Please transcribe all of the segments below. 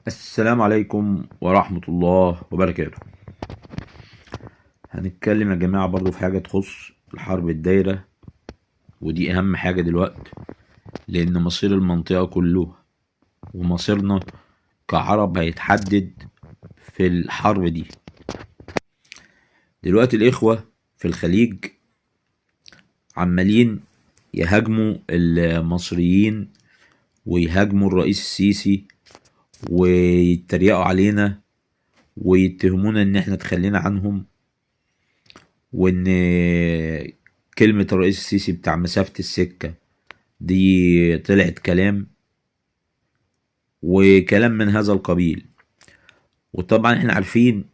السلام عليكم ورحمة الله وبركاته. هنتكلم يا جماعة برضو في حاجة تخص الحرب الدايرة، ودي أهم حاجة دلوقتي، لأن مصير المنطقة كله ومصيرنا كعرب هيتحدد في الحرب دي. دلوقتي الإخوة في الخليج عمالين يهاجموا المصريين ويهاجموا الرئيس السيسي ويتريقوا علينا ويتهمونا ان احنا تخلينا عنهم، وان كلمة الرئيس السيسي بتاع مسافة السكة دي طلعت كلام وكلام من هذا القبيل. وطبعا احنا عارفين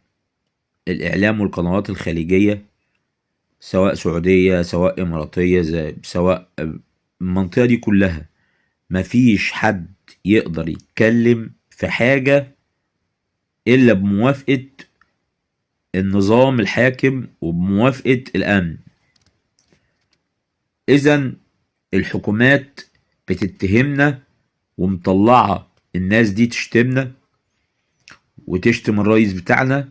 الاعلام والقنوات الخليجية، سواء سعودية سواء اماراتية سواء المنطقة دي كلها، مفيش حد يقدر يتكلم في حاجة إلا بموافقة النظام الحاكم وبموافقة الأمن. إذن الحكومات بتتهمنا ومطلعة الناس دي تشتمنا وتشتم الرئيس بتاعنا،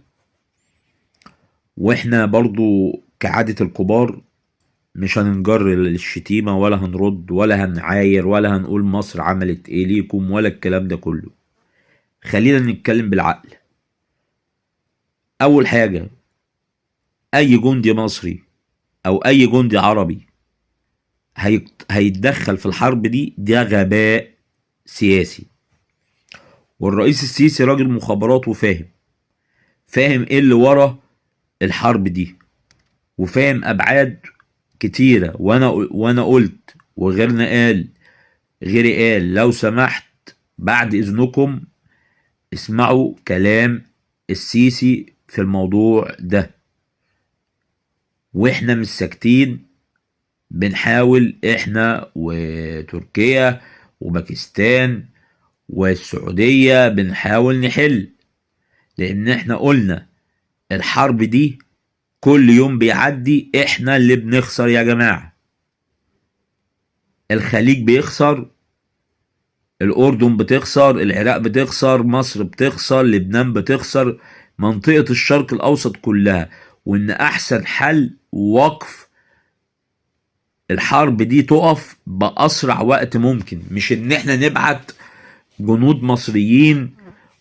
واحنا برضو كعادة الكبار مش هننجر للشتيمة ولا هنرد ولا هنعاير ولا هنقول مصر عملت ايه ليكم ولا الكلام ده كله. خلينا نتكلم بالعقل. اول حاجة، اي جندي مصري او اي جندي عربي هيتدخل في الحرب دي، ده غباء سياسي. والرئيس السيسي راجل مخابرات وفاهم، فاهم ايه اللي ورا الحرب دي، وفاهم ابعاد كتيرة. وانا قلت وغيرنا قال، غيري قال لو سمحت بعد اذنكم اسمعوا كلام السيسي في الموضوع ده. واحنا مش ساكتين، بنحاول احنا وتركيا وباكستان والسعودية بنحاول نحل، لان احنا قلنا الحرب دي كل يوم بيعدي احنا اللي بنخسر يا جماعة. الخليج بيخسر، الأردن بتخسر، العراق بتخسر، مصر بتخسر، لبنان بتخسر، منطقة الشرق الأوسط كلها. وإن أحسن حل وقف الحرب دي، تقف بأسرع وقت ممكن، مش إن احنا نبعت جنود مصريين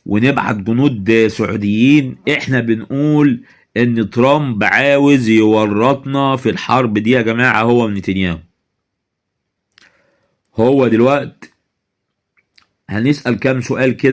ونبعت جنود سعوديين. احنا بنقول إن ترامب عاوز يورطنا في الحرب دي يا جماعة، هو ونتنياهو. هو دلوقتي هنسأل كام سؤال كده.